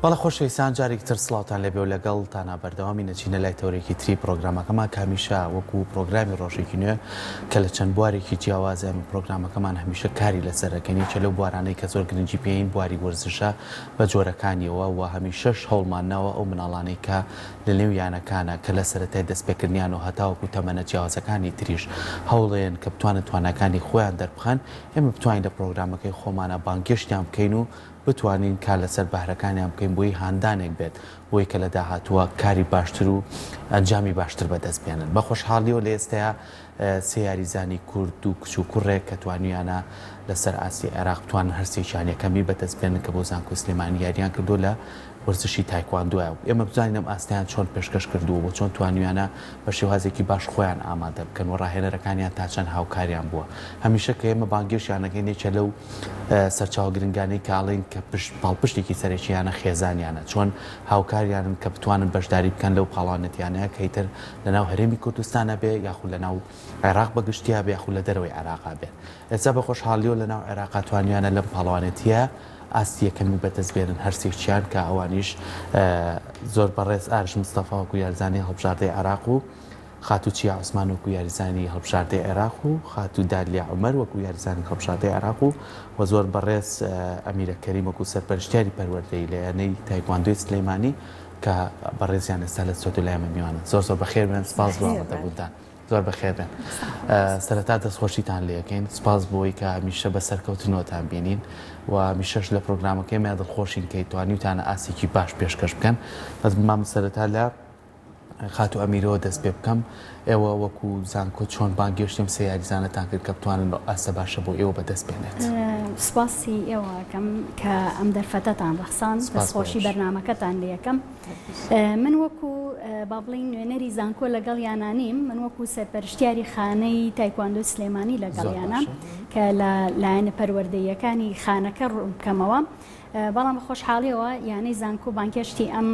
بەڵێ خۆشەویستان جارێکی تر سڵاوتان لێبێ و لەگەڵ تانا بەردەوامی نەچینە لای تەورێکی تری پرۆگرامەکەمان کە هەمیشە وەکو پرۆگرامی ڕۆژێکی نوێ کە لە چەند بوارێکی جیاوازە ئێمە پرۆگرامەکەمان هەمیشە کاری لەسەر ئەکەین یەکێ لەو بوارانەی کە زۆر گرنگی پێین بواری وەرزشە بە جۆرەکانیەوە و هەمیشەش هەوڵمان ناوە ئەو مناڵانەی کە لە نێو یانەکانە کە لە سەرەتای دەستپێکردنیانەوە هەتاوەکو تەمەنە جیاوازەکانی تریش هەوڵێن کە بتوانن تواناکانی خۆیان دەربخەن ئێمە بتوانین لە پرۆگرامەکەی خۆمانا بانگێشتیان بکەین و بتوانین کار لەسەر بەهرەکانیان بکەین بۆی هاندانێک بێت بۆی کە لە داهاتووە کاری باشتر و ئەنجامی باشتر بەدەست بێنن. بە خۆشحاڵیەوە لە ئێستایا سێ یاریزانی کورد دوو کچ و کوڕێک کە توانیویانە لەسەر ئاستی عێراق بتوانن هەرسێکیان یەکەمی بەدەست بێنن کە بۆ زانکۆی سلێمانی یاریان کردووە لە وەرزشی تایکواندۆیە و ئێمە بزانین ئەم ئاستەیان چۆن پێشکەش کردووە و چۆن توانیویانە بە شێوازێکی باش خۆیان ئامادە بکەن و ڕاهێنەرەکانیان تا چەند هاوکاریان بووە. هەمیشە کە ئێمە بانگێشتیان ئەکەین یەکێ لەو سەرچاوە گرنگانەی کە ئەڵێین کە پشت پاڵپشتێکی سەرەکییانە خێزانیانە چۆن هاوکاریانن کە بتوانن بەشداری بکەن لەو پاڵەوانێتیانەیە کە ئیتر لەناو هەرێمی کوردستانە بێ یاخود لەناو عێراق بە گشتیا بێ یاخود لە دەرەوەی عێراقا بێت. ئێستا بە خۆشحاڵیەوە لەناو عێراقا توانیویانە لەم پاڵەوانێتییە ئاستی یەکەمی بەدەست بێنن هەرسێکیان کە ئەوانیش زۆر بەڕێز ئارش مستەفا وەکو یارزانی هەڵبژاردەی عێراق و خاتوو چیا عوسمان وەکو یاریزانی هەڵبژاردەی عێراق و خاتوو دالیا عومەر وەکو یاریزانی هەڵبژاردەی عێراق و و زۆر بەڕێز ئەمیرە کەریم وەکو سەرپەرشتیاری پەروەردەیی لە یانەی تایکواندۆی سلێمانی کە بەڕێزیان ئێستا لە ستۆدیۆ لای ئێمە میوانن. زۆر زۆر بەخێر بێن، سپاس بۆ ئامادەبوونتان. زۆر بەخێر بێن. سەرەتا دەستخۆشیتان لێ ئەکەین، سپاس بۆی کە هەمیشە بە سەرکەوتنەوەتان بینین و هەمیشەش لە پرۆگرامەکەی ئێمە دڵخۆشین کە توانیوتانە ئاستێکی باش پێشکەش بکەن. بەس مام سەرەتا لە خاتوو ئەمیرەوە دەست پێ بکەم، ئێوە وەکو زانکۆ چۆن بانگێشتی ئەم سێ یاریزانەتان کرد کە بتوانن ئەو ئاستە باشە بۆ ئێوە بەدەست بێنێت؟ سوپاسی ئێوە ئەکەم کە ئەم دەرفەتەتان ڕەخساند، دەستخۆشی بەرنامەکەتان لێ ئەکەم. من وەکو با بڵێین نوێنەری زانکۆ لەگەڵیانا نیم، من وەکو سەرپەرشتیاری خانەی تایکواندۆی سلێمانی لەگەڵیانام کە لە لایەنە پەروەردەییەکانی خانەکە ڕوون بکەمەوە. بەڵام بە خۆشحاڵیەوە یانەی زانکۆ بانگهێشتی ئەم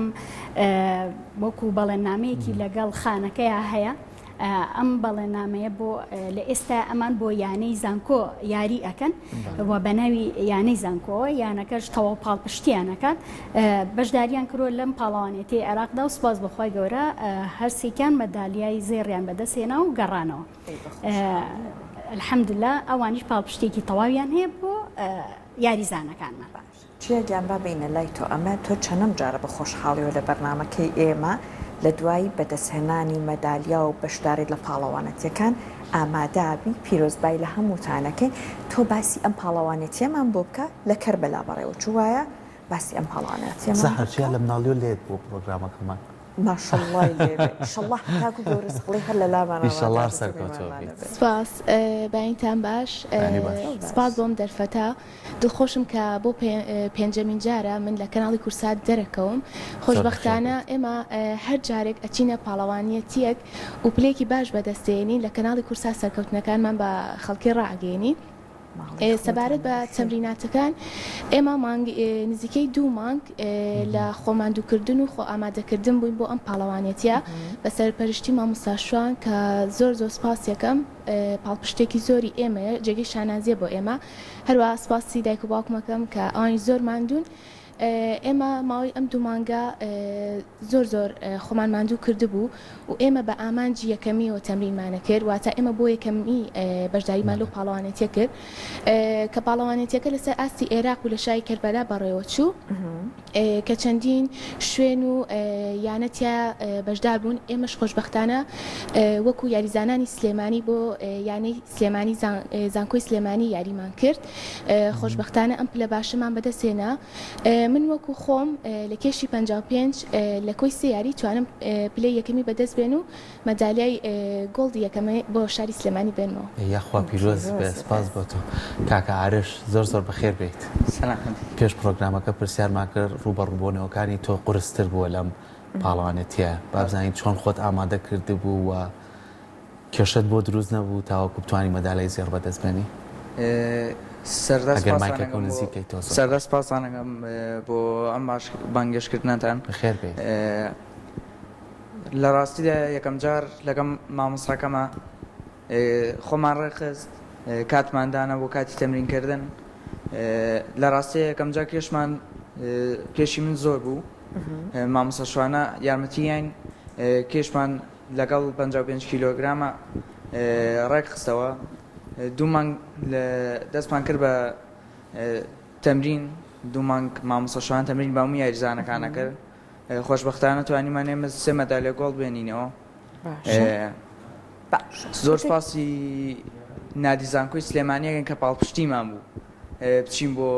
وەکو بەڵێننامەیەکی لەگەڵ خانەکەیا هەیە ئەم بەڵێننامەیە بۆ لە ئێستا ئەمان بۆ یانەی زانکۆ یاری ئەکەن و بە ناوی یانەی زانکۆوە یانەکەش تەواو پاڵپشتیان ئەکات بەشداریان کردووە لەم پاڵەوانێتی عێراقدا و سوپاس بۆ خوای گەورە هەرسێکیان مەدالیای زێڕیان بەدەستهێنا و گەڕانەوە الحمدلله ئەوانیش پاڵپشتێکی تەواویان هەیە بۆ یاریزانەکانمان. چیا گیان با بێینە لای تۆ ئەمە تۆ چەنەم جارە بە خۆشحاڵیەوە لە بەرنامەکەی ئێمە لە دوای بەدەستهێنانی مەدالیا و بەشداریت لە پاڵەوانەتیەکان ئامادەبی پیرۆزبای لە هەمووتان ئەکەین تۆ باسی ئەم پاڵەوانێتیەمان بۆ بکە لە کەربەلا بەڕێوە چوو وایە باسی ئەم پاڵەوانێتیەمان بۆ سەحەر چیا بکە. لە مناڵیەوە لێت بووە پرۆگرامەکەمان. ماشەڵڵای لێ بێ ئیشەڵڵا هەتاکو گەورە ساڵی هەر لە لامان ئیشەڵڵا ئامادە بێت و سەرکەوتوو مێوانمان بیت. ئەبێت. سپاس بەینتان باش بەیانی باش. سپاس بۆ ئەم دەرفەتە دڵخۆشم کە بۆ پێنجەمین جارە من لە کەناڵی کورسات دەرەکەوم زۆر بەخێر خۆشبەختانە بێیت. ئێمە هەر جارێک ئەچینە پاڵەوانیەتیەک و پلەیەکی باش بەدەستێنین لە کەناڵی کورسات سەرکەوتنەکانمان بە خەڵکی ڕائەگەیەنین. سەبارەت بە تەمریناتەکان ئێمە مانگ نزیکەی دوو مانگ لە خۆماندووکردن و خۆ ئامادەکردن بووین بۆ ئەم پاڵەوانێتیە بە سەرپەرشتی مامۆستا شوان کە زۆر زۆر سپاسیەکەم پاڵپشتێکی زۆری ئێمەیە جێگەی شانازیە بۆ ئێمە هەروە سپاسی دایک و باوکمەکەم کە ئەوانی زۆر ماندوون ئێمە ماوەی ئەم دوو مانگە زۆر زۆر خۆمان ماندوو کردبوو و ئێمە بە ئامانجی یەکەمیەوە تەمرینمانە کرد واتە ئێمە بۆ یەکەمی بەشداریمان لەو پاڵەوانێتیە کرد کە پاڵەوانێتیەکە لەسەر ئاستی ئێراق و لە شاری کەربەلا بەڕێوەچوو کە چەندین شوێن و یانە تیا بەشدار بوون ئێمەش خۆشبەختانە وەکو یاریزانانی سلێمانی بۆ یانەی سلێمانی زانکۆی سلێمانی یاریمان کرد خۆشبەختانە ئەم پلە باشەمان بەدەستهێنا. من وەکو خۆم لە کێشی 55 لە کۆی سێ یاری توانم پلەی یەکەمی بەدەست بێن و مەدالیای gold ی یەکەمە بۆ شاری سلێمانی بێنمەوە. یاخوا پیرۆز بێ سپاس بۆ تۆ کاکە ئارش زۆر زۆر بەخێر بێیت. پێش پرۆگرامەکە پرسیارمان کرد ڕووبەڕووبوونەوەکانی تۆ قورستر بووە لەم پاڵەوانێتیە بابزانین چۆن خۆت ئامادە کردبوو و کێشەت بۆ دروست نەبوو تاوەکو بتوانی مەدالیای زێڕ بەدەست بێنی؟ سەردار ئەگەر سپاستان مایکەکەو ئەکەم بۆ نزیک کەیتەوە زۆر سەردار باشە. سپاستان ئەکەم بۆ ئەم باش بانگێشتکردنەتان. بەخێر بێیت. لە ڕاستیدا یەکەم جار لەگەڵ مامۆستاکەما خۆمان ڕێکخست کاتمان دانا بۆ کاتی تەمرین کردن لە ڕاستیا یەکەم جار کێشمان. کێشی من زۆر بوو مامۆستا شوانە یارمەتی یاین کێشمان لەگەڵ 55 کیلۆگرامە ڕێک خستەوە دوو مانگ دەستمان کرد بە تەمرین دوو مانگ مامۆستا شوان تەمرین بە هەموو یاریزانەکانە کرد خۆشبەختانە توانیمان ئێمە سێ مەدالیا گۆڵ بێنینەوە زۆر سپاسی نادی زانکۆی سلێمانیەکەن کە پاڵپشتیمان بوو بچین بۆ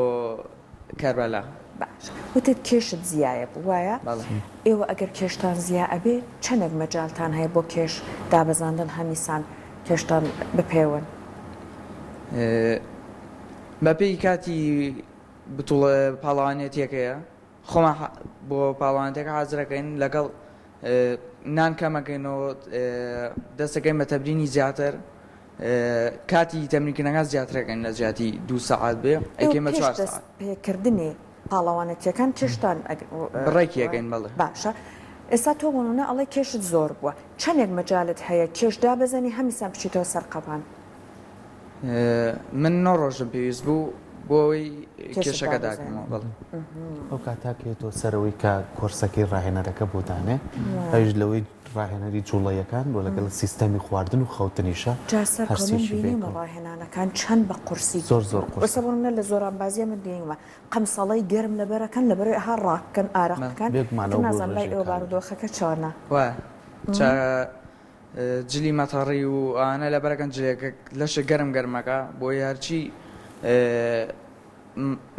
کەربەلا. باشە وتت کێشت زیایە بوو وایە؟ بەڵێ. ئێوە ئەگەر کێشتان زیا ئەبێ چەنێک مەجالتان هەیە بۆ کێش دابەزاندن هەمیسان کێشتان بپێون؟ بەپێی کاتی بتوڵە پاڵەوانێتیەکەیە خۆمان بۆ پاڵەوانێتیەکە حازرەکەین لەگەڵ نان کەمەکەینەوە دەستەکەین بە تەمرینی زیاتر کاتی تەمرینکردنەکان زیاترەکەین لە جیاتی دوو سەعات بێ ئەیکەین بە چوار پێش دەست سەعات. پێکردنی پاڵەوانێتیەکان کێشتان بڕێکی ئەکەین بەڵێ. باشە ئێستا تۆ بۆ نمونە ئەڵێی کێشت زۆر بووە چەنێک مەجالت هەیە کێش دابەزێنی هەمیسان بچیتەوە سەر قەپان؟ من نۆ ڕۆژم پێویست بوو بۆ ئەوەی کێشت کێشەکە دابەزێنی. داکەمەوە بەڵێ. ئەو کاتە کە تۆ سەرەوەی کە کۆرسەکەی ڕاهێنەرەکە بۆ دانێ ئەویش لەوەی ڕاهێنەری جوڵەیەکان و لەگەڵ سیستەمی خواردن و خەوتنیشە جا سەرکەوە من هەرسێکی بینیومە بێکەوە. ڕاهێنانەکان چەند بە قورسی زۆر زۆر قورسە. ئێستا بۆ نمونە لە زۆرانبازیە من بینیومە قەمسەڵەی گەرم لەبەرەکەن لەبەرەوەی ئەها ڕاکەن ئارەق بکەن بێگومان ئیتر ئەو بۆ نازانم لای ڕێژەی ئێوە کالۆری. بارودۆخەکە چۆنە؟ وایە چا جلی مەتەڕی و ئەوانە لەبەرەکەن جلێکە لەشت گەرم گەرمەکە بۆیە هەرچی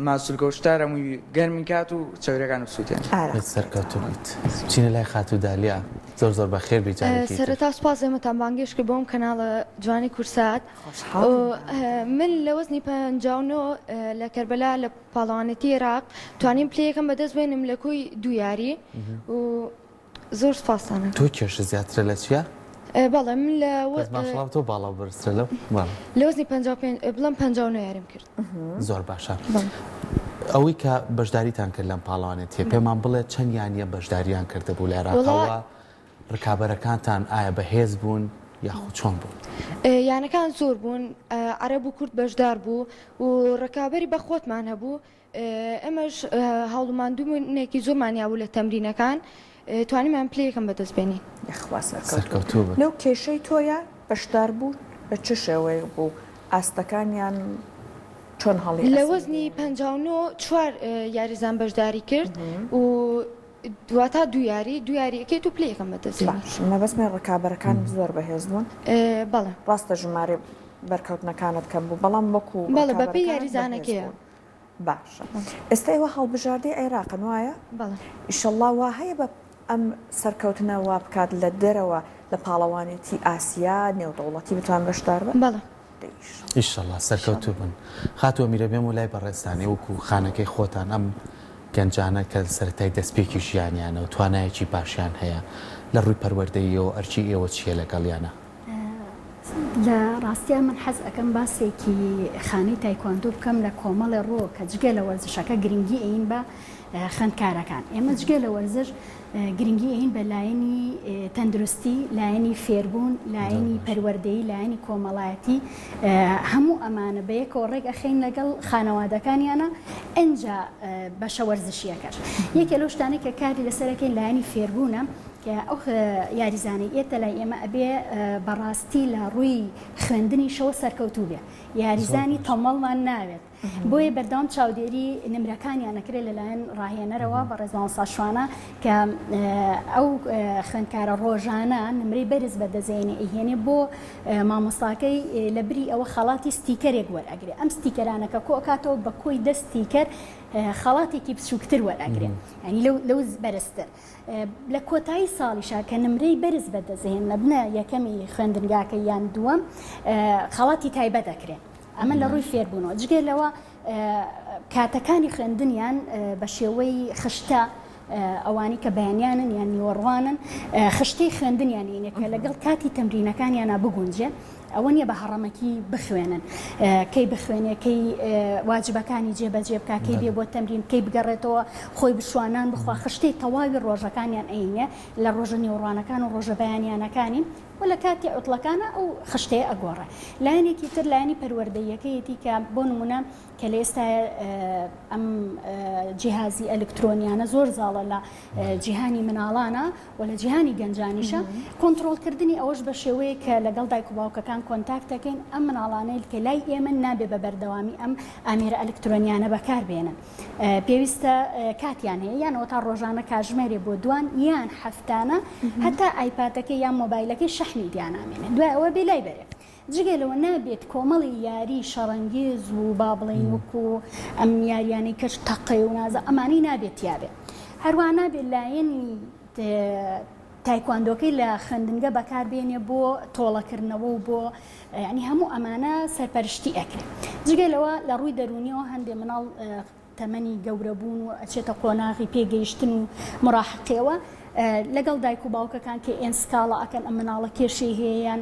ماسولکە و شتار هەمووی گەرمی کات و چەوریەکان بسوتێنێ. ئارەق بێت سەرکەوتوو بیت. بچینە لای خاتوو دالیا زۆر زۆر بەخێر بێی جارێکی تر. سەرەتا سوپاس ئێمەتان بانگێشت کرد بۆ ئەم کەناڵە جوانەی کوردسات. خۆشحاڵین بە هاتنت. من لە وەزنی 59 لە کەربەلا لە پاڵەوانێتی عێراق توانیم پلەی یەکەم بەدەست بێنم لە کۆی دوو یاری و زۆر سوپاستان ئەکەم. تۆ کێشت زیاترە لە چیا؟ بەڵێ من لە بەس ماشەڵا تۆ باڵا و بەرزترە لەو بەڵێ. لە وەزنی 55 بڵێم 59 یاریم کرد. زۆر باشە. ئەوەی کە بەشداریتان کرد لەم پاڵەوانێتیە پێمان بڵێ چەند یانە بەشداریان کردبوو لە عێراقەوە ڕکابەرەکانتان ئایا بەهێز بوون یاخود چۆن بوون؟ یانەکان زۆر بوون عەرەب و کورد بەشدار بوو و ڕکابەری بەخۆتمان هەبوو ئێمەش هەوڵ و ماندووبوونێکی زۆرمان یابوو لە تەمرینەکان توانیمان پلەی یەکەم بەدەست بێنین. یەخوا سەرکەوتوو سەرکەوتوو بن. لەو کێشەی تۆیا بەشدار بوو بە چ شێوەیەک بوو ئاستەکانیان چۆن هەڵی لە وەزنی ئەسەنگێنن؟ 59 چوار یاریزان بەشداری کرد و واتا دوو یاری دوو یاری ئەکەیت و پلەی یەکەم بەدەست دێنی. باش مەبەستمە ڕکابەرەکانت زۆر بەهێز بوون؟ بەڵێ. ڕاستە ژمارەی بەرکەوتنەکانت کەم بوو بەڵام وەکو بەڵێ بەپێی ڕکابەرەکانت بەهێز یاریزانەکەیە. بوون. باشە ئێستا ئێوە هەڵبژاردەی عێراقن وایە؟ بەڵێ. ئیشەڵڵا وا هەیە بە ئەم سەرکەوتنە وا بکات لە دەرەوە لە پاڵەوانێتی ئاسیا نێودەوڵەتی بتوان بەشدار بن؟ بەڵێ. دەی ئیشەڵڵا. ئیشەڵڵا سەرکەوتوو بن. خاتوو ئەمیرە بێمەوە لای بەڕێزتان ئێوە وەکوو خانەکەی خۆتان ئەم گەنجانە کە سەرەتای دەستپێکی ژیانیانە و توانایەکی باشیان هەیە لە ڕووی پەروەردەییەوە ئەرکی ئێوە چییە لەگەڵیانا؟ لە ڕاستیا من حەز ئەکەم باسێکی خانەی تایکواندۆ بکەم لە کۆمەڵێ ڕووە کە جگە لە وەرزشەکە گرنگی ئەین بە خوێندکارەکان ئێمە جگە لە وەرزش گرنگی ئەین بە لایەنی تەندروستی لایەنی فێربوون لایەنی پەروەردەیی لایەنی کۆمەڵایەتی هەموو ئەمانە بە یەکەوە ڕێک ئەخەین لەگەڵ خانەوادەکانیانە ئەنجا بەشە وەرزشیەکەش یەکێ لەو شتانەی کە کاری لەسەرەکەین لایەنی فێربوونە کە ئەو یاریزانەی ئێتە لای ئێمە ئەبێ بەڕاستی لە ڕووی خوێندنیشەوە سەرکەوتوو بێ یاریزانی تەمەڵمان ناوێت بۆیە بەردەوام چاودێری نمرەکانیان ئەکرێت لەلایەن ڕاهێنەرەوە بەڕێز مامۆستا شوانە کە ئەو خوێندکارە ڕۆژانە نمرەی بەرز بەدەزێنێ ئەیهێنێ بۆ مامۆستاکەی لە بری ئەوە خەڵاتی ستیکەرێک وەرئەگرێ ئەم ستیکەرانە کە کۆئەکاتەوە بە کۆی دە ستیکەر خەڵاتێکی بچووکتر وەرئەگرێ یانی لەو بەرزتر لە کۆتایی ساڵیشا کە نمرەی بەرز بەدەستهێن ئەبنە یەکەمی خوێندنگاکە یان دووەم خەڵاتی تایبەت ئەکرێن ئەمە لە ڕووی فێربوونەوە جگە لەوە کاتەکانی خوێندنیان بە شێوەی خشتە ئەوانی کە بەیانیانن یان نیوەڕوانن خشتەی خوێندنیان ینێ کە لەگەڵ کاتی تەمرینەکانیانە بگونجێ ئەوە نیە بە هەڕەمەکی بخوێنن کەی بخوێنێ کەی واجبەکانی جێبەجێ بکا کەی بێ بۆ تەمرین کەی بگەڕێتەوە خۆی بشوا نان بخوا خشتەی تەواوی ڕۆژەکانیان ئەینێ لە ڕۆژە نیوەڕوانەکان و ڕۆژە بەیانیانەکانی. و لە کاتی عوتڵەکانە ئەو خشتەیە ئەگۆڕێ. لایەنێکی تر لایەنی پەروەردەییەکەیەتی کە بۆ نموونە کە لە ئێستایا ئەم جیهازی ئەلکترۆنیانە زۆر زاڵە لە جیهانی مناڵانە و لە جیهانی گەنجانیشە کۆنتڕۆڵکردنی ئەوەش بە شێوەیەک کە لەگەڵ دایک و باوکەکان contact دەکەین ئەم مناڵانەی کە لای ئێمەن نابێ بە بەردەوامی ئەم ئامێرە ئەلکترۆنیانە بەکاربێنن پێویستە کاتیان هەیە یان ئەوەتا ڕۆژانە کاژمێرێ بۆ دوان یان هەفتانە هەتا ئایپاتەکەی یان مۆبایلەکەی شەحنی دیانامێنێت دوای ئەوە بێ لای بەرێ جگە لەوە نابێت کۆمەڵی یاری شەڕەنگێز و با بڵێین وەکو ئەم یاریانەی کەش تەقەی و نازە ئەمانەی نابێت تیابێ هەروە نابێت لایەنی تایکواندۆکەی لە خوێندنگە بەکاربێنێ بۆ تۆڵەکردنەوە و بۆ یعنی هەموو ئەمانە سەرپەرشتی ئەکرێت جگە لەوە لە ڕووی دەرونیەوە هەندێ مناڵ تەمەنی گەورە بوون و ئەچێتە قۆناغی پێگەیشتن و مراهقیەوە لەگەڵ دایک و باوکەکان کە ئێن سکاڵا ئەکەن ئەم مناڵە کێشەی هەیە یان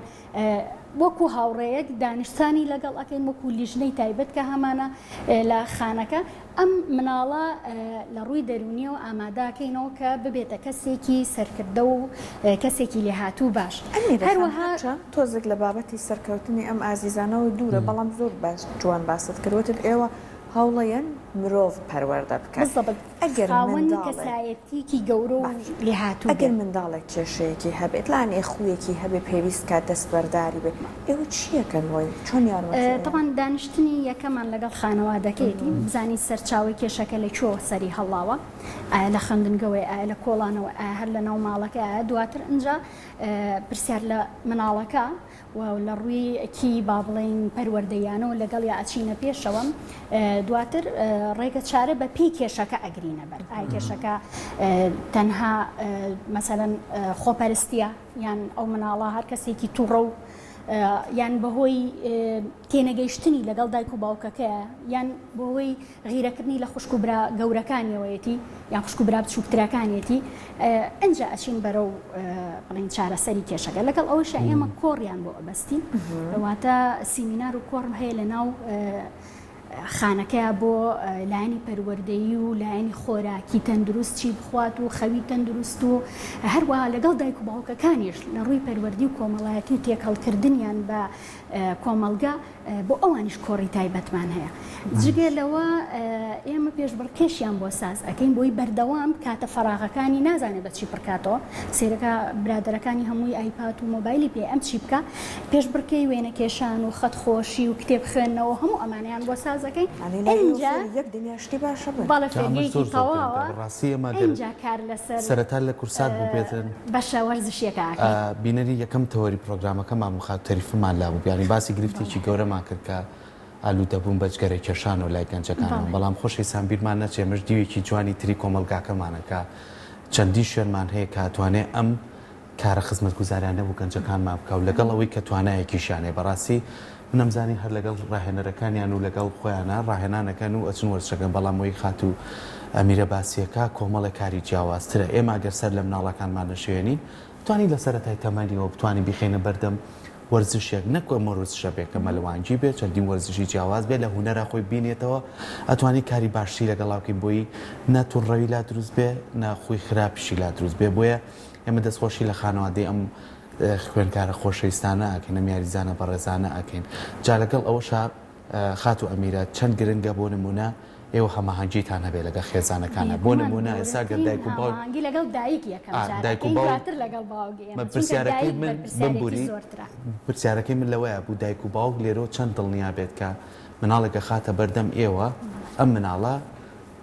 وەکو هاوڕێیەک دانیشتانی لەگەڵ ئەکەین وەکو لیژنەی تایبەت کە هەمانە لە خانەکە ئەم مناڵە لە ڕووی دەرونیەوە ئاماداکەینەوە کە ببێتە کەسێکی سەرکردە و کەسێکی لێهاتوو باش هەروەها تۆزێک لە بابەتی سەرکەوتنی ئەم ئازیزانەوە دوورە بەڵام زۆر باش جوان باست کرد وتت ئێوە هەوڵەیەن مرۆڤ پەروەردە بکەن. بالضبط ئەگەر خاوەنی منداڵێک کەسایەتیەکی گەورە و باش لێهاتوو ئەگەر بێت. منداڵێک کێشەیەکی هەبێت لانێ خوویەکی هەبێ پێویست کات دەستبەرداری بێت ئێوە چیەکەن بۆی چۆن یارمەتی ئەیەن؟ تەبعەن دانیشتنی یەکەمان لەگەڵ خانەوادەکەیەتی بزانین سەرچاوەی کێشەکە لە کوێوە سەری هەڵاوە ئایا لە خوێندنگەوەیە ئایا لە کۆڵانەوە ئایا هەر لەناو ماڵەکەیە دواتر ئینجا پرسیار لە مناڵەکە و لە ڕوویەکی با بڵێین پەروەردەییانەوە لەگەڵیا ئەچینە پێشەوە دواتر ڕێگە چارە بە پێی کێشەکە ئەگرینە بەر ئایا کێشەکە تەنها مەسەلەن خۆپەرستیە یان ئەو مناڵە هەر کەسێکی تووڕە و یان بەهۆی تێنەگەیشتنی لەگەڵ دایک و باوکەکەیە یان بەهۆی غیرەکردنی لە خوشک و برا گەورەکانیەوەیەتی یان خوشک و برا بچووکترەکانیەتی ئنجا ئەچین بەرەو بڵێین چارەسەری کێشەکە لەگەڵ ئەوەشا ئێمە کۆڕیان بۆ ئەبەستین واتە سیمینار و کۆڕ هەیە لە ناو خانەکەیا بۆ لایەنی پەروەردەیی و لایەنی خۆراکی تەندروست چی بخوات و خەوی تەندروست و هەروەها لەگەڵ دایک و باوکەکانیش لە ڕووی پەروەردی و کۆمەڵایەتی و تێکەڵکردنیان بە کۆمەڵگە بۆ ئەوانیش کۆڕی تایبەتمان هەیە. جگە لەوە ئێمە پێشبڕکێشیان بۆ ساز ئەکەین بۆی بەردەوام کاتە فەراغەکانی نازانێ بە چی پڕکاتەوە سەیرەکە برادەرەکانی هەمووی ئایپات و مۆبایلی پێ ئەم چی بکا پێشبڕکێی وێنەکێشان و خەت خۆشی و کتێب خوێندنەوە هەموو ئەمانەیان بۆ ساز ئەکەین یانی لای ئێوە ئینجا فێری یەک دنیا شتی باشە بن. بەڵێ جا ئەمەش فێرگەیەکی زۆر زۆر گرنگە تەواوە بەڕاستی ئێمە گەر ئینجا کار لەسەر سەرەتا لە کورسات بووبێتن. بەشە وەرزشیەکە ئەکەین. بینەری یەکەم تەوەری پرۆگرامەکەمان بوو خاتوو تەریفمان لابوو یانی باسی گرفتێکی گەورەمان کرد کە ئالوودەبوون بە جگەرە کێشانەوە لای گەنجەکانەوە بەڵام خۆشەویستان بیرمان نەچێ ئەمەش دیوێکی جوانی تری کۆمەڵگاکەمانە کە چەندین شوێنمان هەیە کە ئەتوانێ ئەم کارە خزمەتگوزاریانە بۆ گەنجەکانمان بکا و لەگەڵ ئەوەی کە توانایەکیشیان هەیە بەڕاستی من ئەمزانی هەر لەگەڵ ڕاهێنەرەکانیان و لەگەڵ خۆیانا ڕاهێنان ئەکەن و ئەچن وەرزشەکەن بەڵام ئەوەی خاتوو ئەمیرە باسیەکا کۆمەڵێک کاری جیاوازترە ئێمە ئەگەر سەر لە مناڵەکانمان نەشێوێنین توانین لە سەرەتای تەمەنیەوە بتوانین بیخەینە بەردەم وەرزشێک نەک ئەم وەرزشە بێ کە مەلەوانگی بێ چەندین وەرزشی جیاواز بێ لە هونەرا خۆی بینێتەوە ئەتوانی کاری باشتری لەگەڵا بکەین بۆی نە توندڕەوی لا دروست بێ نە خوی خراپیشی لا دروست بێ بۆیە ئێمە دەستخۆشی لە خانەوادەی ئەم خوێندکارە خۆشەویستانە ئەکەین، ئەم یاریزانە بەڕێزانە ئەکەین. جا لەگەڵ ئەوەشا خاتوو ئەمیرە چەند گرنگە بۆ نموونە ئێوە هەماهەنگیتان هەبێ لەگەڵ خێزانەکانا بۆ بێگومان نموونە ئێستا گەر گەورەترین دایک و باوک هەماهەنگی لەگەڵ دایک یەکەم ئا جار دایک و ئەکەین باوک دواتر لەگەڵ باوک ئێمە مە چونکە پرسیارەکەی دایک من بەرپرسیارێتی بمبوری زۆرترە. پرسیارەکەی من لەوەیا بوو دایک و باوک لێرەوە چەند دڵنیا بێت کە مناڵێک ئەخاتە بەردەم ئێوە ئەم مناڵە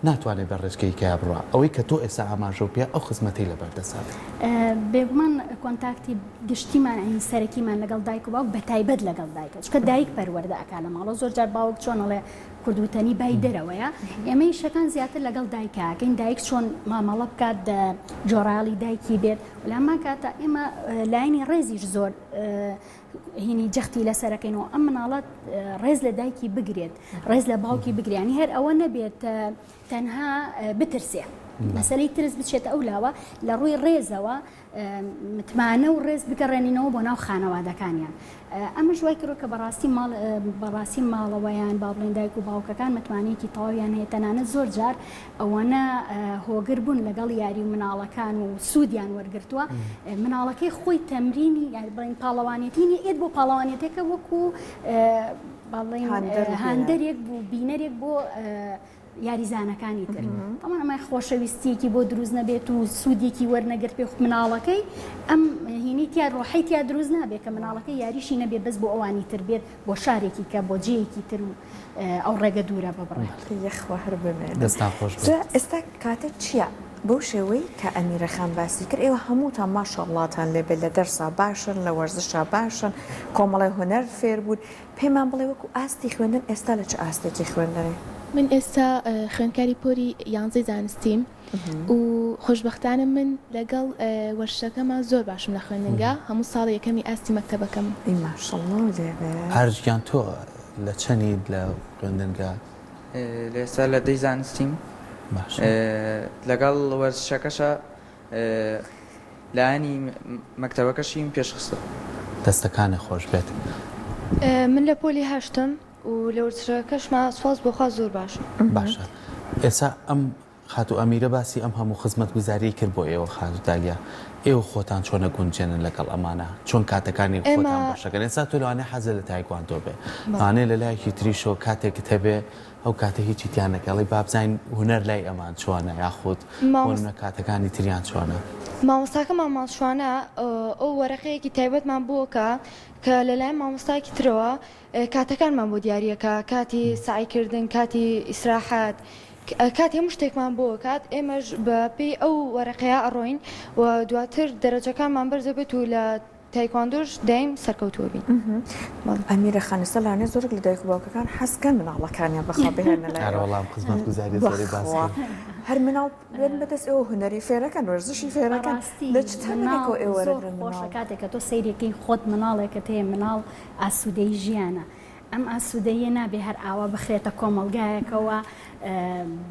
ناتوانێت بە ڕێچکەی کەیا بڕوا، ئەوەی کە تۆ ئێستا ئاماژەو پێ ئەو خزمەتەی لەبەر دەستا بێت. بێگومان contact ی گشتیمان یانی سەرەکیمان لەگەڵ دایک و باوک بەتایبەت لەگەڵ دایکە چونکە دایک پەروەردە ئەکا لە ماڵەوە زۆر جار باوک چۆن ئەڵێ کورد وتەنی بای دەرەوەیە ئێمە ئیشەکان زیاتر لەگەڵ دایکا ئەکەین دایک چۆن مامەڵە بکات جۆڕایەڵی دایکی بێت لەهەمان کاتا ئێمە لایەنی ڕێزیش زۆر هینی جەختی لەسەرەکەین و ئەم مناڵە ڕێز لە دایکی بگرێت ڕێز لە باوکی بگرێت ینی هەر ئەوە نەبێت تەنها بترسێ. مەسەلەی ترس بچێتە ئەو لاوە لە ڕووی ڕێزەوە متمانە و ڕێز بگەڕێنینەوە بۆ ناو خانەوادەکانیان ئەمەش وای کردووە کە بەڕاستی ماڵ بەڕاستی ماڵەوەیان با بڵێن دایک و باوکەکان متمانەیەکی تەواویان هەیە تەنانەت زۆر جار ئەوەنە هۆگر بوون لەگەڵ یاری و مناڵەکان و سوودیان وەرگرتووە مناڵەکەی خۆی تەمرینی یاری بڵێن پاڵەوانێتی نیە ئێت بۆ پاڵەوانێتەکە وەکو با بڵێن هاندەرێک بوو بینەرێک بۆ یاریزانەکانی تر تەمان ئەمە خۆشەویستیەکی بۆ دروست نەبێت و سوودێکی وەرنەگرت پێ مناڵەکەی ئەم هینی تیا ڕۆحی تیا دروست نابێت کە مناڵەکە یاریشی نەبێ بەس بۆ ئەوانی تر بێت بۆ شارێکی کە بۆ جێیەکی تر و ئەو ڕێگە دوورە ببڕێت. یەخوا هەر بمێنن. دەستان خۆش بێت. جا ئێستا کاتە چیە؟ بەو شێوەی کە ئەمیرە خان باسی کرد ئێوە هەمووتان ماشاءاللەتان لێ بێت لە دەرسا باشن لە وەرزشا باشن کۆمەڵێ هونەر فێر بوون پێمان بڵێ وەکو ئاستی خوێندن ئێستا لە چ ئاستێکی خوێندنی؟ من ئێستا خوێندکاری پۆلی یانزەی زانستیم و خۆشبەختانە من لەگەڵ وەرشەکەما زۆر باشم لە خوێندنگا هەموو ساڵ یەکەمی ئاستی مەکتەبەکەمم. ئەی ماشاءاللە لێ بێ. ئارش گیان تۆ لە چەنیت لە خوێندنگا؟ لە ئێستا لە دەی زانستیم باشە. لەگەڵ وەرزشەکەشا لایەنی مەکتەبەکەشیم پێشخستوە. دەستەکانت خۆش بێت. من لە پۆلی هەشتم و لە وەرزشەکەشما سوپاس بۆ خوا زۆر باشم. باشە ئێستا ئەم خاتوو ئەمیرە باسی ئەم هەموو خزمەتگوزاریەی کرد بۆ ئێوە خاتوو دالیا ئێوە خۆتان چۆن ئەگونجێنن لەگەڵ ئەمانە چۆن کاتەکانی ئێمە خۆتان بەشەکەن ئێستا تۆ لەوانەیە حەزت لە تایکواندۆ بێ لەوانەیە لە لایەکی تریشەوە کاتێکت هەبێ ئەو کاتە هیچی تیا نەکەی ئەڵێی با بزانین هونەر لای ئەمان چۆنە یاخود بۆ مامۆس نمونە کاتەکانی تریان چۆنە؟ مامۆستاکەمان مام شوانە ئەو وەرەقەیەکی تایبەتمان بۆ کە کە لەلایەن مامۆستایەکی ترەوە کاتەکانمان بۆ دیاریەکا کاتی سەعی کردن کاتی ئیسراحەت کاتی هەموو شتێکمان بۆ ئەکات ئێمەش بە پێی ئەو وەرەقەیە ئەڕۆین و دواتر دەرەجەکانمان بەرزەبێت و لە تایکواندۆش دایم سەرکەوتووە بین. بەڵێ. ئەمیرە خان ئێستا لەوانەیە زۆرێک لە دایک و باوکەکان حەز کەن مناڵەکانیان بەخوا بهێننە لای ئەرێ ئێوە. وەڵا ئەم خزمەتگوزاریە زۆرەی باس بەخوا کرد. هەر مناڵ بێن بەدەست ئێوە هونەری فێرەکەن وەرزشی فێرەکەن بەڕاستی لە چ مناڵ تەمەنێکەوە ئێوە زۆر وەرەگرن خۆشە مناڵ؟ کاتێک کە تۆ سەیرێکەی خۆت مناڵێکت هەیە مناڵ ئاسوودەیی ژیانە ئەم ئاسوودەییە نابێ هەر ئاوا بخرێتە کۆمەڵگایەکەوە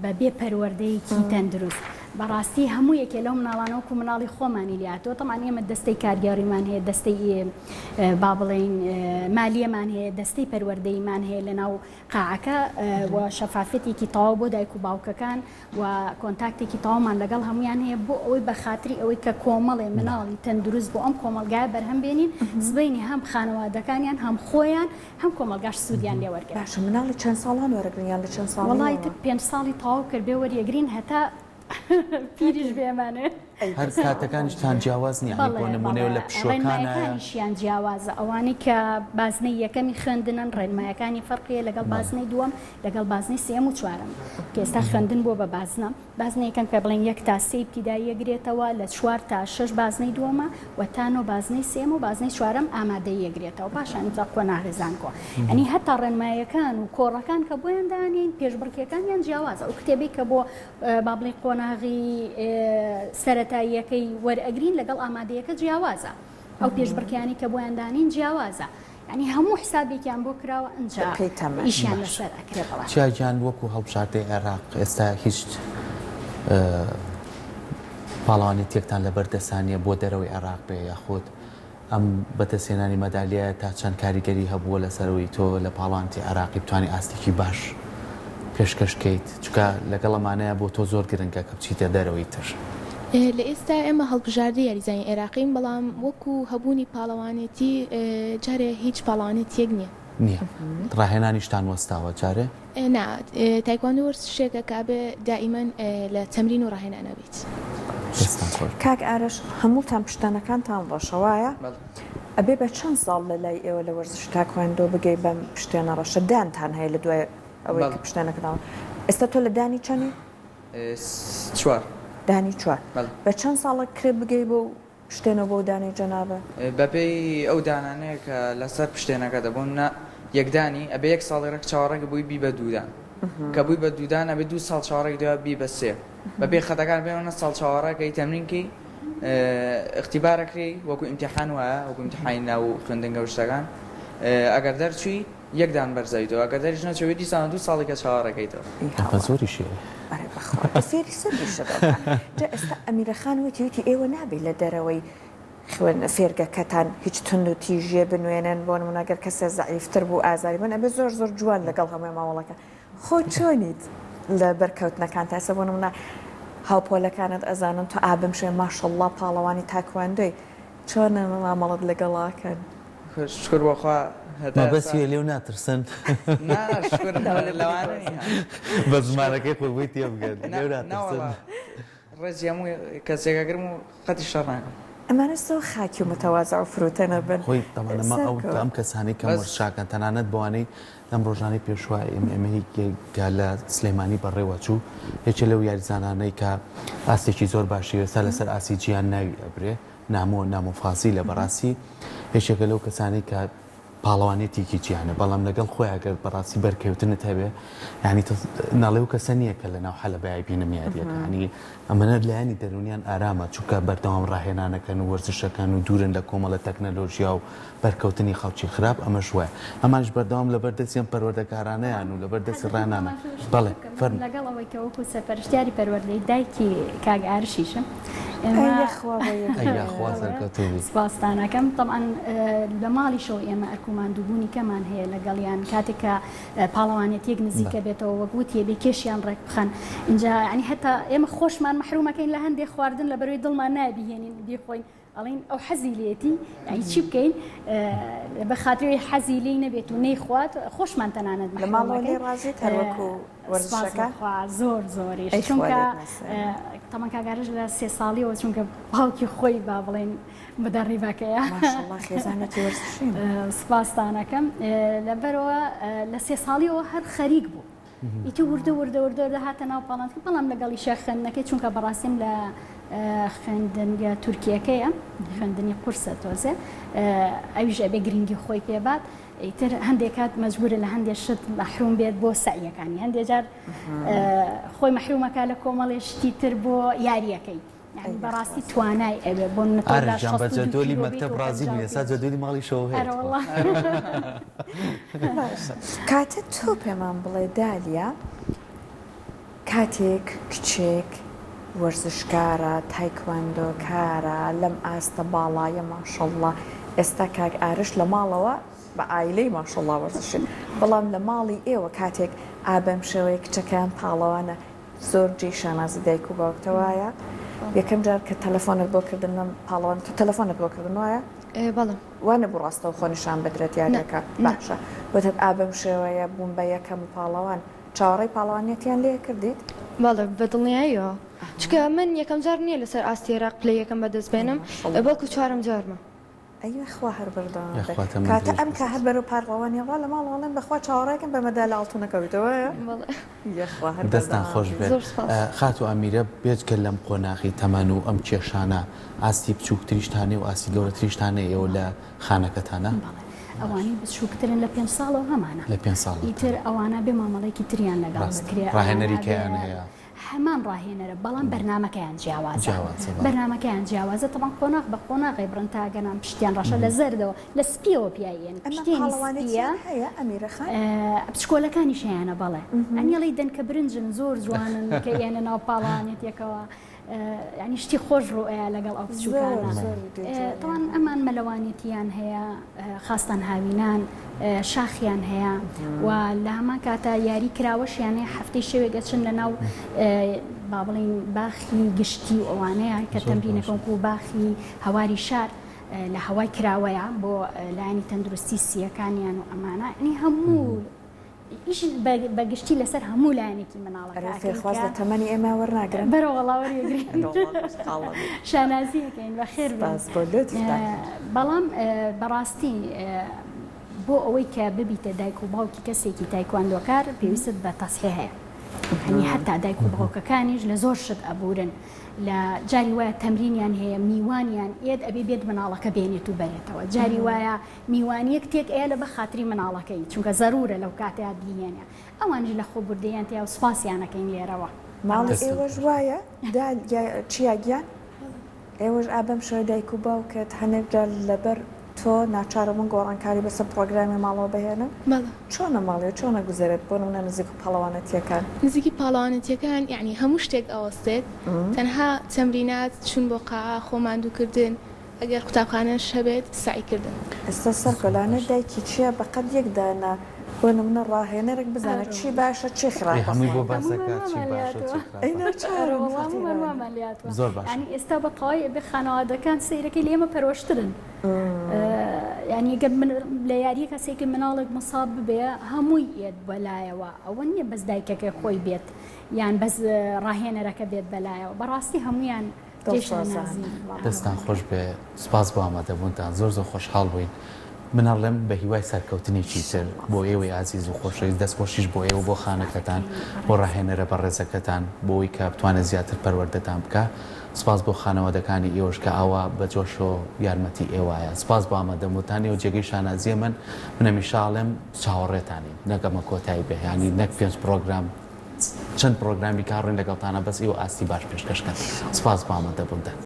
بە بێ پەروەردەیەکی تەندروست. بەڕاستی هەموو یەکێ لەو مناڵانە وەکو مناڵی خۆمانی لێهاتووە، تەبعەن ئێمە دەستەی کارگێڕیمان هەیە، دەستەی با بڵێین مالیەمان هەیە، دەستەی پەروەردەییمان هەیە لەناو قاعەکە و شەفافیەتێکی تەواو بۆ دایک و باوکەکان و کۆنتاکتێکی تەواومان لەگەڵ هەموویان هەیە بۆ ئەوەی بە خاتری ئەوەی کە کۆمەڵێ مناڵی تەندروست بۆ ئەم کۆمەڵگایە بەرهەم بێنین سبەینێ هەم خانەوادەکانیان هەم خۆیان هەم کۆمەڵگاش سوودیان لێ وەرگرن. باشە مناڵی چەند ساڵان وەرەگرن یان لە چەند وەڵا ئیتر ساڵیەوە؟ پێنج ساڵی تەواو کرد بێ وەریەگرین هەتا پیریش بێمانێ. ئەی هەر دەستتان خۆش کاتەکانیشتان بێت. جیاواز نیە یانی بۆ بەڵێ نمونەیە بەڵێ لە پشوەکانایە؟ ڕێنمایەکانیشیان جیاوازە ئەوانەی کە بازنەی یەکەمی خوێندنن ڕێنمایەکانی فەرقیە لەگەڵ بەڵێ. بازنەی دووەم لەگەڵ بازنەی سێیەم و چوارەم کە ئێستا خوێندن بووە بە بازنە بازنەی یەکەم کە بڵێن یەک تا سێی ئیبتیدایی ئەگرێتەوە لە چوار تا شەش بازنەی دووەمە و تا نۆ بازنەی سێیەم و بازنەی چوارەم ئامادەیی ئەگرێتەوە پاشان ئینجا قۆناغی زانکۆ یانی هەتا ڕێنمایەکان و کۆڕەکان کە بۆیان دانێین پێشبڕکێکانیان جیاوازە ئەو کتێبەی کە بۆ با بڵێین قۆناغی سەرەتاییەکەی وەرئەگرین لەگەڵ ئامادەیەکە جیاوازە ئەو پێشبڕکێیانەی کە بۆیان دانێین جیاوازە یانی هەموو حسابێکیان بۆ کراوە ئنجا بەپێی تەمەن. ئیشیان باشە لەسەر ئەکرێ بەڵێ. چیا گیان وەکو هەڵبژاردەی عێراق ئێستا هیچ پاڵەوانێتیەکتان لەبەر دەسا نیە بۆ دەرەوەی عێراق بێ یاخود ئەم بەدەستهێنانی مەدالیایە تا چەند کاریگەری هەبووە لەسەر ئەوەی تۆ لە پاڵەوانێتی عێراقی بتوانی ئاستێکی باش پێشکەش کەیت چونکە لەگەڵ ئەمانەیە بۆ تۆ زۆر گرنگە کە بچیتە دەرەوەی تر. لە ئێستا ئێمە هەڵبژاردەی یاریزانی عێراقین، بەڵام وەکو هەبوونی پاڵەوانێتی جارێ هیچ پاڵەوانێتییەک نییە. نییە. ڕاهێنانیشتان وەستاوە جارێ؟ نا، تایکواندۆ وەرزشێکە کە ئەبێ دائیمەن لە تەمرین و ڕاهێنانا بیت. دەستتان خۆش. کاک ئارەش هەمووتان پشتێنەکانتان ڕەشە وایە؟ بەڵێ. ئەبێ بە چەند ساڵ لە لای ئێوە لە وەرزشی تاکواندۆ بگەی بەم پشتێنە ڕەشە؟ دانتان هەیە لە دوای ئەوەی کە بەڵێ. پشتێنەکەتان ئێستا تۆ لە دانی چەنی؟ چوار. دانی چوار. بەڵێ. بە چەند ساڵە کرێ بگەی بەو پشتێنەو بەو دانەی جەنابت؟ بەپێی ئەو دانانەیە کە لەسەر پشتێنەکەتە بۆ نمونە یەک دانی ئەبێ یەک ساڵی ڕێک چاوەڕێکی بووی بی بە دوو دان کە بووی بە دوو دان ئەبێ دوو ساڵ چاوەڕێکی دوای بی بە سێ بەپێی خەتەکان پێ نە ساڵ چاوەڕێکەی تەمرین کەی اختبار ئەکرێی وەکو ئیمتیحان وایە وەکو ئیمتیحانی ناو خوێندنگە و شتەکان ئەگەر دەرچووی یەک دان بەرزەویتەوە ئەگەر دەریش نەچووی دیسان دوو ساڵی کە چاوەڕێکەیتەوە. ئەمە زۆریشی هەیە. ئەرێ بەخوا. یاخوا تۆ فێری سەربیشە بەکە. جا ئێستا ئەمیرە خان وتی وتی ئێوە نابێ لە دەرەوەی خوێن فێرگەکەتان هیچ توند و تیژیە بنوێنن بۆ نمونە گەر کەسێ زەعیفتر بوو ئازاری بن ئەبێ زۆر زۆر جوان لەگەڵ هەمووی مامەڵەکە خۆ چۆنیت لە بەرکەوتنەکان تا ئێستا بۆ نمونە هاوپۆلەکانت ئەزانن تۆ ئا بەم شێوەیە ماشەڵڵا پاڵەوانی تاکواندۆی چۆن مامەڵەت لەگەڵاکەن؟ شکر بۆ خوا هەتا ئێستا. مەبەستی لێو ناترسن؟ نا نا شکر لەوانە نیە. بە زمانەکەی خۆی بۆی تێبگەن لێو ناترسن. نەوەڵا ڕێزی هەموو کەسێک ئەگرم و قەتیش شەڕ ناکەم. ئەمانە زۆر خاکی و متەوازع و فروتەنە بن. خۆی تەبعەن ئەمە ئەو سەرکەوت. ئەم کەسانەی کە بەس. وەرزشاکەن تەنانەت بەوانەی لەم ڕۆژانەی پێشوە ئێمە کە لە سلێمانی بەڕێوە چوو یەکێ لەو یاریزانانەی کە ئاستێکی زۆر باشی ئێستا لەسەر ئاستی جیهان ناوی ئەبرێ نامۆ نامۆ فازیلە بەڕاستی یەکێکە لەو کەسانەی کە پاڵەوانێتێکی جیهانە بەڵام لەگەڵ خۆی گەر بەڕاستی بەرکەوتنت هەبێ یعنی ناڵێ و کەسە نییە کە لە ناو حەلەبای بینم یاریەکە ینی ئەمەە لایەنی دەرونیان ئارامە چونکە بەردەوام ڕاهێنانەکەن و وەرزشەکەن و دوورن لە کۆمەڵە تەکنەلۆژیا و بەرکەوتنی خەڵکی خراپ ئەمەش وایە ئەمانیش بەردەوام لەبەر دەستی ئەم پەروەردەکارانەیان و لەبەر دەستی ڕانانە بەڵێ فەرموو. لەگەڵ ئەوەی کە وەکو سەرپەرشتیاری پەروەردەی دایکی کاک ئارشیشم ئێمە ئەی یەخوا بۆ یەک ئەی یاخوا سەرکەوتوو بی. سپاستان ئەکەم تەبعەن لە ماڵیشەوە ئێمە ئەرک و ماندووبوونی کەمان هەیە لەگەڵیان کاتێک کە پاڵەوانێتیەک نزیکە بێتەوە وەک وتی بێ کێشیان ڕێک بخەن ئینجا یعنی هەتا ئێمە خۆشمان مەحرومەکەین لە هەندێک خواردن لە بەروی دڵمان نایە بیهێنین بیخۆین ئەڵێین ئەو حەزی لێتی یعنی چی بکەین بە خاتری حەزی لێی نەبێت و نەیخوات خۆشمان تەنانەت لە ماڵەوە لێ ڕازیت هەر وەکو وەرزشەکە زۆر زۆریش چونکە تەمەن کاگارش لە سێ ساڵیەوە چونکە باوکی خۆی با بڵێن مدەڕیبەکەیە خێزانێکی وەرزشین سپاستانەکەم لەبەرەوە لە سێ ساڵیەوە هەر خەریک بوو ئیتر وردە وردە وردە وردە هاتە ناو پاڵانتکە بەڵام لەگەڵیشا خوێندنەکەی چونکە بەڕاستیم لە خوێندنگە تورکیەکەیە خوێندنی قورسە تۆزێ ئەویش ئەبێ گرنگی خۆی پێبات ئیتر هەندێک کات مەجبورە لە هەندێک شت مەحروم بێت بۆ سەعیەکانی هەندێک جار خۆی مەحرومەکە لە کۆمەڵێ شتی تر بۆ یاریەکەی یانی بەڕاستی توانای ئەوێ بۆ نمونە تۆ ئارش گیان بە 62 جەدۆلی کیلۆ مەکتەب بیت و ڕازی بووی ئێستا 55. جەدۆلی ماڵیشەوە هەیە ئەرە تخوا. وەڵا. باشە کاتە تۆ پێمان بڵێ دالیا کاتێک کچێک وەرزشکارە تایکواندۆکارە لەم ئاستە باڵایە ماشەڵڵا ئێستا کاک ئارش لە ماڵەوە بە عایلەی ماشەڵڵا وەرزشن بەڵام لە ماڵی ئێوە کاتێک ئا بەم شێوەیە کچەکەیان پاڵەوانە زۆر جێی شانازی دایک و باوکتە وایە یەکەم جار کە تەلەفۆنت بۆ کردن لەم پاڵەوان تۆ تەلەفۆنت بۆ کردن وایە؟ بەڵێ. وا نەبوو ڕاستەوخۆ نیشان بدرێت یاریەکە باشە وتت ئا بەم شێوەیە بووم بە یەکەم و پاڵەوان چاوەڕێی پاڵەوانیەتیان لێ کردیت؟ بەڵێ بە دڵنیاییەوە چونکە من یەکەم جار نییە لەسەر ئاستی عێراق پلەی یەکەم بەدەست بێنم بەڵکو چوارەم جارمە. ئەی یاخوا هەر بەردەوام بێت یاخوا تەمەن کاتە درێژ ئەم کە بێت. هەر بەرەو پارڵەوانی ڕا لە ماڵەوە ئەڵێن بەخوا چاوەڕێکم بە مەدالە ئاڵتونەکە بیتەوە وایە؟ بەڵێ. یاخوا هەر دەستتان بەردەوام خۆش بیت. بێت زۆر سوپاس. خاتوو ئەمیرە بێجگە لەم قۆناغی تەمەن و ئەم کێشانە ئاستی بچووکتریشتان هەیە و ئاستی گەورەتریشتان هەیە ئێوە لە خانەکەتانە؟ بەڵێ ئەوانەی بچووکترن لە پێنج ساڵەوە هەمانە لە پێنج ساڵەوە ئیتر ئەوانە بێ مامەڵەیەکی تریان لەگەڵ ڕاستە بکرێ ئەوانە ڕاهێنەری بێ کەیان هەیە؟ هەمان ڕاهێنەرە بەڵام بەرنامەکەیان جیاوازە جیاوازە بەڵێ. بەرنامەکەیان جیاوازە تەبعەن قۆناغ بە قۆناغێ بڕن تا گەنان پشتیان ڕەشە لە زەردەوە لە سپیەوە پیای ئێن ئەمە پشتێنی سپیە پاڵەوانێتیان هەیە ئەمیرە خان؟ بچکۆلەکانیش هەیانە بەڵێ ئەنیڵی دەنکە برنجن زۆر جوانن کە ئێنە ناو پاڵەوانێتیەکەوە یانی شتی خۆش ڕوئەیا لەگەڵ ئەو بچوکانە تاوان ئەمان مەلەوانێتیان هەیە خاستان هاوینان شاخیان هەیە و لە هەمان کاتە یاری کراوەشیان هەیە هەفتەی شەوێک ئەچن لە ناو با بڵین باخی گشتی و ئەوانەیە کە تەمرینەکەن و باخی هەواری شار لە هەوای کراوەیە بۆ لایەنی تەندروستی سیەکانیان و ئەمانە ینی هەموو ئیش بە گشتی لەسەر هەموو لایەنێکی مناڵەکە ئەرێ ئەکەین فێرخواز کە لە تەمەنی ئێمە وەرناگرن؟ بەرە وەڵا وەریەگرین دەوڵا خۆشحاڵە بی. شانازی ئەکەین بەخێر بێن. سپاس بۆ لوتفتان. بەڵام بەڕاستی بۆ ئەوەی کە ببیتە دایک و باوکی کەسێکی تایکواندۆکار پێویستت بە تەسحی هەیە یانی هەتا دایک و باوکەکانیش لە زۆر شت ئەبورن لە جاری وایە تەمرینیان هەیە میوانیان ئێت ئەبێ بێت مناڵەکە بێنێت و بەرێتەوە جاری وایە میوانیەک تێک ئەیا لەبە خاتری مناڵەکەی چونکە زەرورە لەو کاتەیا بیهێنێ ئەوانیش لە خۆبوردەیان تیا و سوپاسیان ئەکەین لێرەوە. ماڵی دەستت ئێوەش خۆش. وایە دالیا چیا گیان؟ ئێوەش ئا بەم شێوە دایک و باوکت هەنێک جار لەبەر. تۆ ناچارە بوون گۆڕانکاری بەسەر پڕۆگرامی ماڵەوە بهێنن؟ بەڵێ. چۆنە ماڵێ چۆنە گوزەرێت بۆ نمونە نزیک پاڵەوانەتیەکان؟ نزیکی پاڵەوانێتیەکان یەعنی هەموو شتێک ئەوەستێت تەنها تەمرینات چوون بۆ قاعە خۆ ماندوو کردن ئەگەر قوتابخانەش هەبێت سەعی کردن. ئێستا سەرکۆ لانە دایکی چیە بەقەد یەک دانە بۆ نمونە ڕاهێنەرێک بزانێت چی باشە چی ئەی خراپە هەمووی بۆ خۆ. باس هەموومان ئەکات چی وامان باشە چی لێهاتووە. ئەی خراپە. ناچارم ئەرەوەڵا هەموومان فەقیرانە. وامان لێهاتووە زۆر باشە. یانی ئێستا بە تەواوی ئەبێ خانەوادەکان سەیرەکەی لە ئێمە پەرۆشترن یانی گەر من لە یاریەکە سەیرکەی مناڵێک مصاب ببێ هەمووی یەت بەلایەوە ئەوە نییە بەس دایکەکەی خۆی بێت یان بەس ڕاهێنەرەکە بێت بەلایەوە بەڕاستی هەمویان دڵسۆزان. دەستتان خۆش بێ سوپاس بۆ ئامادەبوونتان زۆر زۆر خۆشحاڵ بووین من ئەڵێم بە هیوای سەرکەوتنێکی تر بۆ ئێوەی ئازیز و خۆشەویست دەستخۆشیش بۆ ئێوە بۆ خانەکەتان بۆ ڕاهێنەرە بەڕێزەکەتان بۆ ئەوەی کە بتوانێت زیاتر پەروەردەتان بکا سوپاس بۆ خانەوادەکانی ئێوەش کە ئاوا بە جۆشەوە یارمەتی ئێوایە سوپاس بۆ ئامادەبوونتان ئێوە جێگەی شانازیە من من هەمیشە ئەڵێم چاوەڕێتانین نەک ئەمە کۆتایی بێ یانی نەک پێنج پڕۆگرام چەند پڕۆگرامی کاڕین لەگەڵتانە بەس ئێوە ئاستی باش پێشکەش کەن سوپاس بۆ ئامادەبوونتان.